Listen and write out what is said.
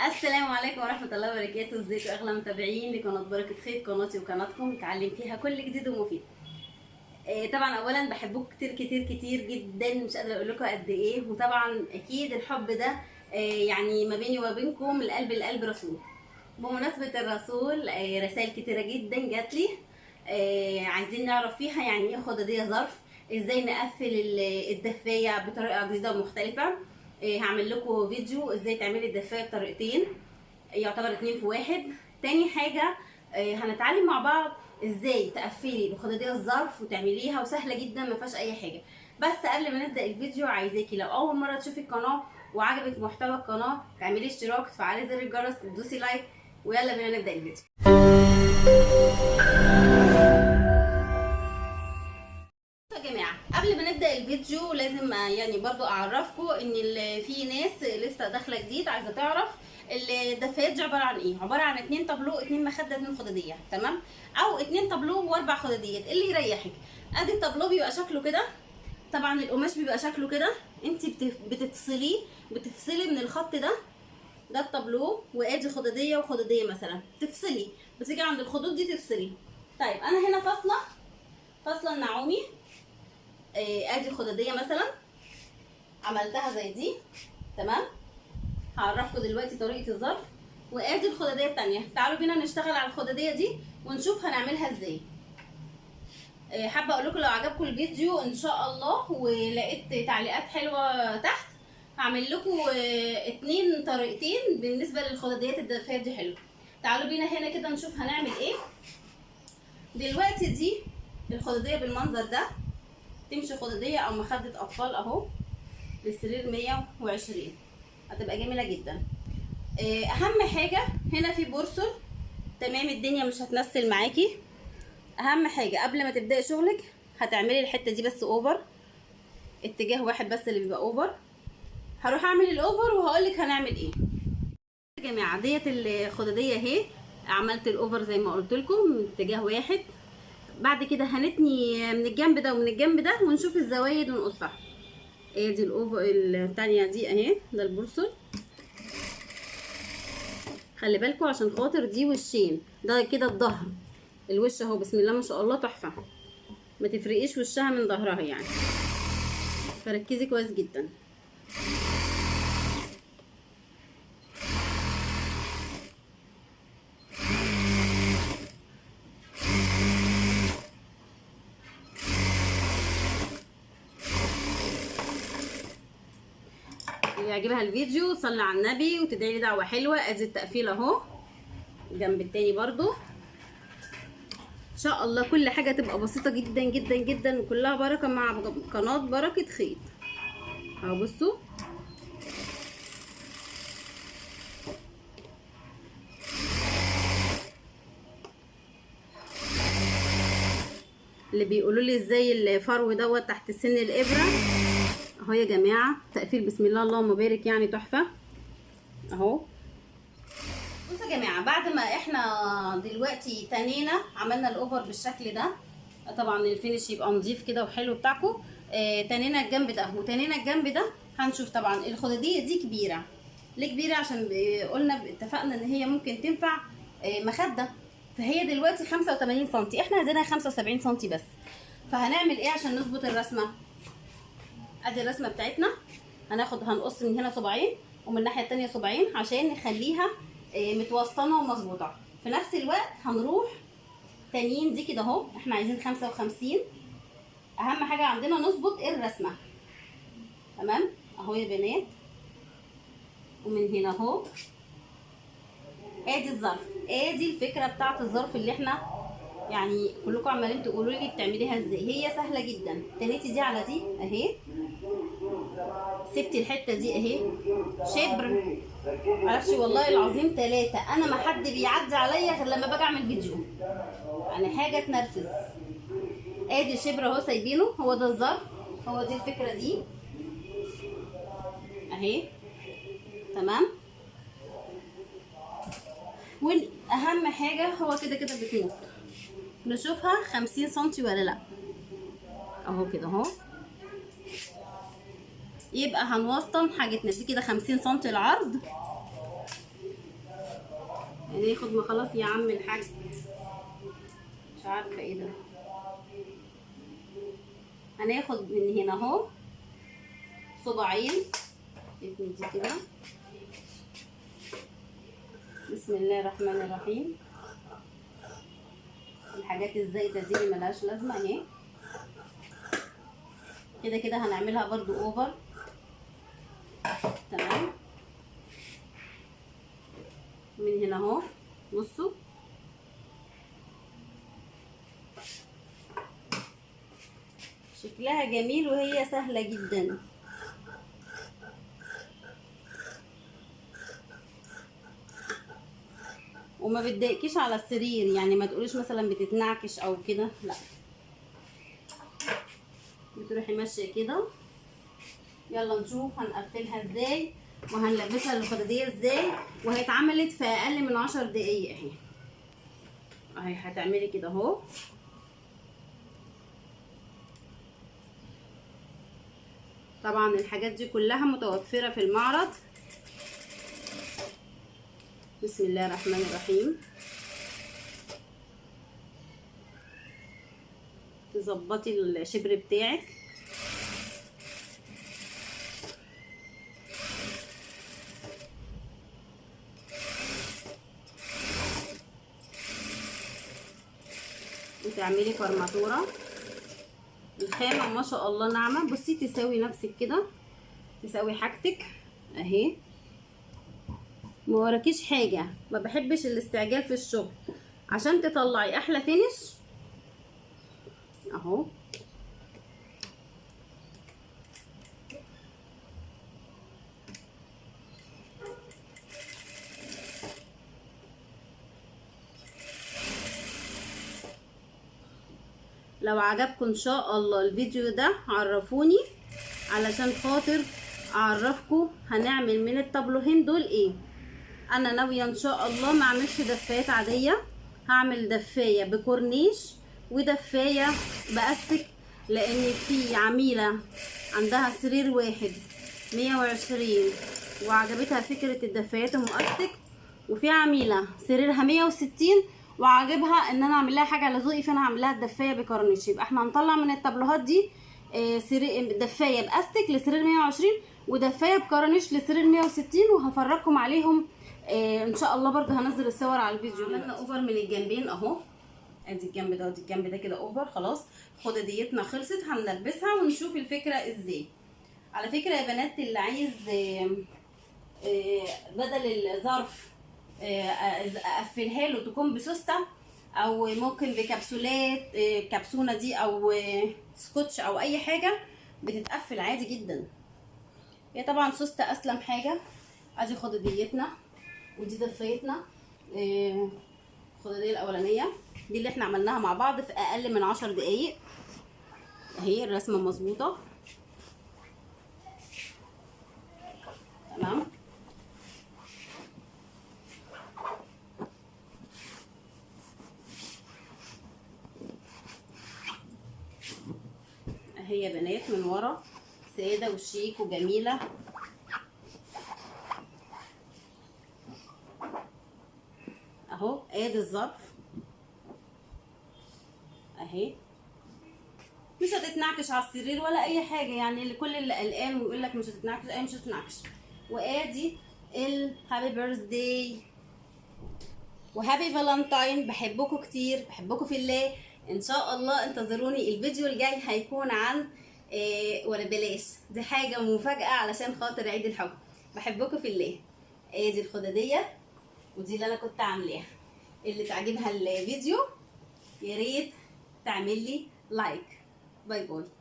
السلام عليكم ورحمة الله وبركاته. ازيكم اغلى متابعين لقناة بركة خير، قناتي وقناتكم نتعلم فيها كل جديد ومفيد. طبعا اولا بحبكم كتير كتير كتير جدا، مش قادرة اقول لكم قد ايه. وطبعا اكيد الحب ده يعني ما بيني وما بينكم القلب القلب رسول. بمناسبة الرسول رسائل كتيرة جدا جات لي، عايزين نعرف فيها يعني ايه خدادية ظرف، ازاي نقفل الدفاية بطريقة جديدة ومختلفة. هعمل لكم فيديو ازاي تعملي الدفاية بطريقتين، يعتبر 2 في 1. تاني حاجة هنتعلم مع بعض ازاي تقفلي بخدادية الظرف وتعمليها، وسهلة جدا ما فيهاش اي حاجة. بس قبل ما نبدأ الفيديو عايزاكي لو اول مرة تشوفي القناة وعجبك محتوى القناة تعملي اشتراك، تفعلي زر الجرس، تدوسي like، ويلا بينا نبدأ الفيديو. يا جماعة قبل ما نبدأ الفيديو لازم يعني برضو اعرفكم ان في ناس لسه داخلة جديد عايزة تعرف الدفايات دي عبارة عن ايه. عبارة عن 2 طابلو، 2 مخدة، 2 خدادية، تمام؟ او 2 طابلو و4 خداديات اللي يريحك. ادي الطابلو بيبقى شكله كده، طبعا القماش بيبقى شكله كده، انت بتفصليه، بتفصلي من الخط ده، ده الطابلو، وادي خدادية وخدادية مثلا، تفصلي بتيجي عند الخطوط دي تفصلي. طيب انا هنا فاصلة النعومي، ادي خدادية مثلا عملتها زي دي، تمام؟ هعرفكم دلوقتي طريقة الظرف. وادي الخدادية التانية، تعالوا بينا نشتغل على الخدادية دي ونشوف هنعملها ازاي. حابة اقول لكم لو عجبكم الفيديو ان شاء الله ولقيت تعليقات حلوة تحت هعمل لكم 2 طريقتين بالنسبة للخداديات الدفايات دي حلوة. تعالوا بينا هنا كده نشوف هنعمل ايه دلوقتي. دي الخدادية بالمنظر ده، تمشي خدادية او مخدة اطفال اهو للسرير 120، هتبقى جميلة جدا. اهم حاجة هنا في بورسل، تمام؟ الدنيا مش هتنسل معاكي. اهم حاجة قبل ما تبدأي شغلك هتعملي الحتة دي بس over، اتجاه واحد بس اللي بيبقى over. هروح اعمل ال over وهقولك هنعمل ايه. يا جماعة ديت الخدادية اهي، عملت ال over زي ما قلت لكم اتجاه واحد. بعد كده هنتني من الجنب ده ومن الجنب ده ونشوف الزوايد ونقصها. ادي ال over التانية دي اهي، ده البورسل. خلي بالكم عشان خاطر دي وشين، ده كده الظهر، الوش اهو بسم الله ما شاء الله تحفة، ما تفرقيش وشها من ظهرها يعني، فركزي كويس جدا. اللي يعجبها الفيديو صلي على النبي وتدعي لي دعوة حلوة. ادي التقفيل اهو جنب التاني برضو. ان شاء الله كل حاجة تبقى بسيطة جدا جدا جدا وكلها بركة مع قناة بركة خيط. اهو بصوا، اللي بيقولوا لي ازاي الفرو دوت تحت سن الابرة، اهو يا جماعة تقفيل بسم الله اللهم بارك، يعني تحفة اهو. بصوا يا جماعة بعد ما احنا دلوقتي تنينا عملنا ال over بالشكل ده، طبعا ال finish يبقى نظيف كده وحلو بتاعكم. تنينا الجنب ده وتنينا الجنب ده. هنشوف طبعا الخدادية دي كبيرة ليه كبيرة؟ عشان قلنا اتفقنا ان هي ممكن تنفع مخدة، فهي دلوقتي 85 سنتي، احنا عايزينها 75 سنتي بس. فهنعمل ايه عشان نظبط الرسمة؟ ادي الرسمة بتاعتنا، هنقص من هنا صباعين ومن الناحية التانية صباعين عشان نخليها متوسطنة ومظبوطة. في نفس الوقت هنروح تانيين دي كده اهو، احنا عايزين 55. اهم حاجة عندنا نظبط الرسمة، تمام؟ اهو يا بنات، ومن هنا اهو ادي الظرف. ادي الفكرة بتاعت الظرف اللي احنا يعني كلكم عمالين تقولوا لي بتعمليها ازاي. هي سهلة جدا، تنيتي دي على دي اهي، سبتي الحتة دي اهي شبر، معرفش والله العظيم 3، انا ما حد بيعدي عليا غير لما باجي اعمل فيديو، يعني حاجة تنرفز. ادي شبر اهو سايبينه، هو ده الظرف، هو دي الفكرة دي اهي، تمام؟ واهم حاجة هو كده كده بتموت، نشوفها 50 سنتي ولا لا. اهو كده اهو، يبقى هنوسطن حاجتنا دي كده 50 سنتي العرض. هناخد، ما خلاص يا عم الحاج، مش عارفه ايه ده. هناخد من هنا اهو صباعين، اتنين دي كده. بسم الله الرحمن الرحيم. الحاجات الزايدة دي اللي ملهاش لازمه اهي، كده كده هنعملها برضو over. تمام. من هنا اهو بصوا، شكلها جميل وهي سهلة جدا. وما بتضايقكيش على السرير، يعني ما تقوليش مثلا بتتنعكش او كده، لا بتروحي ماشية كده. يلا نشوف هنقفلها ازاي وهنلبسها الخداديه ازاي، وهي اتعملت في اقل من 10 دقايق اهي. اهي هتعملي كده اهو. طبعا الحاجات دي كلها متوفرة في المعرض. بسم الله الرحمن الرحيم. تظبطي الشبر بتاعك. وتعملي فرماتورة. الخامة ما شاء الله ناعمة. بصي تساوي نفسك كده، تساوي حاجتك اهي، ما وراكيش حاجة. ما بحبش الاستعجال في الشغل عشان تطلعي احلى فينش اهو. لو عجبكم ان شاء الله الفيديو ده عرفوني علشان خاطر اعرفكم هنعمل من الطابلوهين دول ايه. انا ناوية ان شاء الله ما اعملش دفايات عادية، هعمل دفايه بكورنيش ودفايه باستك، لان في عميله عندها سرير واحد 120 وعجبتها فكرة الدفايات المؤستك، وفي عميله سريرها 160 وعاجبها ان انا اعمل لها حاجة على ذوقي، فانا هعمل لها الدفايه بكورنيش. يبقى احنا هنطلع من الطابلوهات دي سرير دفايه باستك لسرير 120 ودفايه بكورنيش لسرير 160، وهفرجكم عليهم ان شاء الله. برده هنزل الصور على الفيديو. عملنا over من الجنبين اهو، ادي الجنب ده وادي الجنب ده كده over. خلاص خداديتنا خلصت، هنلبسها ونشوف الفكرة ازاي. على فكرة يا بنات، اللي عايز بدل الظرف اقفلها له تكون بسوسته او ممكن بكبسولات، كبسونه دي او سكوتش او اي حاجة، بتتقفل عادي جدا. هي طبعا سوسته اسلم حاجة. ادي خداديتنا ودي دفايتنا، الخداديه الاولانية دي اللي احنا عملناها مع بعض في اقل من 10 دقايق اهي، الرسمة مظبوطة تمام. اهي يا بنات من ورا ساده وشيك وجميلة. اهو ادي الظرف اهي، مش هتتنعكش على السرير ولا اي حاجة، يعني لكل اللي قلقان ويقول لك مش هتتنعكش، اي مش هتتنعكش. وادي ال happy birthday و happy Valentine. بحبكم كتير، بحبكم في الله. ان شاء الله انتظروني الفيديو الجاي هيكون عن ولا بلاش، دي حاجة مفاجاة علشان خاطر عيد الحب. بحبكم في الله. ادي الخداديه ودي اللي انا كنت عاملاها. اللي تعجبها الفيديو يا ريت تعمل لي like. bye bye.